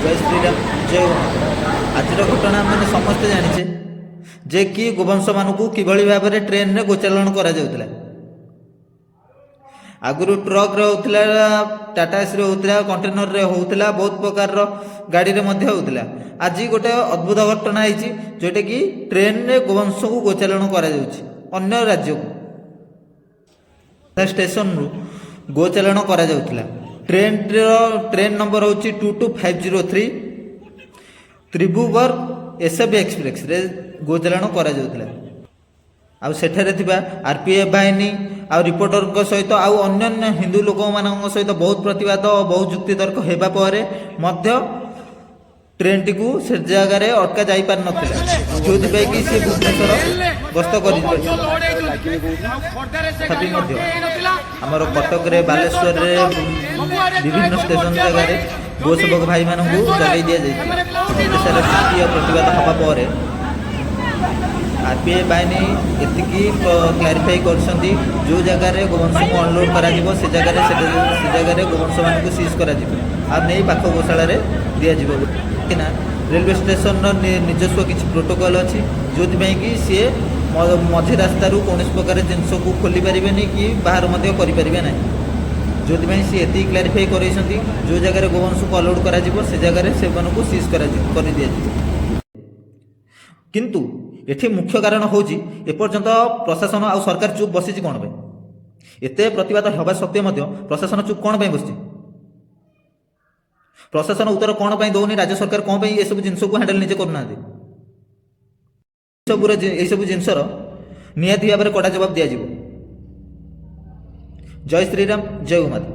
ଜୟ ଶ୍ରୀରାମ, ଜୟ ଗୋମାତା। ଆଜିର ଘଟଣା ମାନେ ସମସ୍ତେ ଜାଣିଛେ ଯେ କି ଗୋବଂଶମାନଙ୍କୁ କିଭଳି ଭାବରେ ଟ୍ରେନରେ ଗୋଚାଲାଣ କରାଯାଉଥିଲା। ଆଗରୁ ଟ୍ରକରେ ହେଉଥିଲା, ଟାଟା ଏସିରେ ହେଉଥିଲା, କଣ୍ଟେନରରେ ହେଉଥିଲା, ବହୁତ ପ୍ରକାରର ଗାଡ଼ିରେ ମଧ୍ୟ ହେଉଥିଲା। ଆଜି ଗୋଟେ ଅଦ୍ଭୁତ ଘଟଣା ହେଇଛି, ଯେଉଁଟାକି ଟ୍ରେନରେ ଗୋବଂଶକୁ ଗୋଚାଲାଣ କରାଯାଉଛି ଅନ୍ୟ ରାଜ୍ୟକୁ। ଷ୍ଟେସନରୁ ଗୋଚାଲାଣ କରାଯାଉଥିଲା। ଟ୍ରେନର ଟ୍ରେନ୍ ନମ୍ବର ହେଉଛି 22503, ତ୍ରିଭୁବର ଏସ୍ଏଫ୍ ଏକ୍ସପ୍ରେସରେ ଗୋଚାଲାଣ କରାଯାଉଥିଲା। ଆଉ ସେଠାରେ ଥିବା ଆର୍ପିଏଫ୍ ବାହିନୀ ଆଉ ରିପୋର୍ଟରଙ୍କ ସହିତ ଆଉ ଅନ୍ୟାନ୍ୟ ହିନ୍ଦୁ ଲୋକମାନଙ୍କ ସହିତ ବହୁତ ପ୍ରତିବାଦ ଓ ବହୁତ ଯୁକ୍ତିତର୍କ ହେବା ପରେ ମଧ୍ୟ ଟ୍ରେନଟିକୁ ସେ ଜାଗାରେ ଅଟକା ଯାଇପାରିନଥିଲା, ଯେଉଁଥିପାଇଁ କି ସେ ଭୁବନେଶ୍ୱର ଗସ୍ତ କରିପାରିଥିଲା। ତଥାପି ମଧ୍ୟ ଆମର କଟକରେ, ବାଲେଶ୍ୱରରେ, ବିଭିନ୍ନ ଷ୍ଟେସନ ଜାଗାରେ ଗୋସେବକ ଭାଇମାନଙ୍କୁ ଜଗାଇ ଦିଆଯାଇଥିଲା। ଏତେ ସାରା ଯୁକ୍ତି ଆଉ ପ୍ରତିବାଦ ହେବା ପରେ ଆର୍ପିଏଫ୍ ବାହିନୀ ଏତିକି କ୍ଲାରିଫାଇ କରିଛନ୍ତି, ଯେଉଁ ଜାଗାରେ ଗୋବଂଶକୁ ଅନଲୋଡ଼ କରାଯିବ, ସେ ଜାଗାରେ ଗୋବଂଶମାନଙ୍କୁ ସିଜ୍ କରାଯିବ ଆଉ ନେଇ ପାଖ ଗୋଶାଳାରେ ଦିଆଯିବ ନା। ରେଲୱେ ଷ୍ଟେସନର ନିଜସ୍ୱ କିଛି ପ୍ରୋଟୋକଲ୍ ଅଛି, ଯେଉଁଥିପାଇଁ କି ସିଏ ମଝି ରାସ୍ତାରୁ କୌଣସି ପ୍ରକାର ଜିନିଷକୁ ଖୋଲି ପାରିବେନି କି ବାହାର ମଧ୍ୟ କରିପାରିବେ ନାହିଁ। ଯେଉଁଥିପାଇଁ ସିଏ ଏତିକି କ୍ଲାରିଫାଇ କରାଇଛନ୍ତି, ଯେଉଁ ଜାଗାରେ ଗୋବଂଶକୁ ଅଲୋଡ଼ କରାଯିବ, ସେ ଜାଗାରେ ସେମାନଙ୍କୁ ସିଜ୍ କରାଯିବ, କରିଦିଆଯିବ। କିନ୍ତୁ ଏଠି ମୁଖ୍ୟ କାରଣ ହେଉଛି, ଏପର୍ଯ୍ୟନ୍ତ ପ୍ରଶାସନ ଆଉ ସରକାର ଚୁପ୍ ବସିଛି କ'ଣ ପାଇଁ? ଏତେ ପ୍ରତିବାଦ ହେବା ସତ୍ତ୍ୱେ ମଧ୍ୟ ପ୍ରଶାସନ ଚୁପ୍ କ'ଣ ପାଇଁ ବସିଛି? ପ୍ରଶାସନ ଉତ୍ତର କ'ଣ ପାଇଁ ଦେଉନି? ରାଜ୍ୟ ସରକାର କ'ଣ ପାଇଁ ଏସବୁ ଜିନିଷକୁ ହ୍ୟାଣ୍ଡେଲ ନିଜେ କରୁନାହାନ୍ତି? ଏସବୁର ଏଇସବୁ ଜିନିଷର ନିହାତି ଭାବରେ କଡ଼ା ଜବାବ ଦିଆଯିବ। ଜୟ ଶ୍ରୀରାମ, ଜୟ ଗୋମାତା।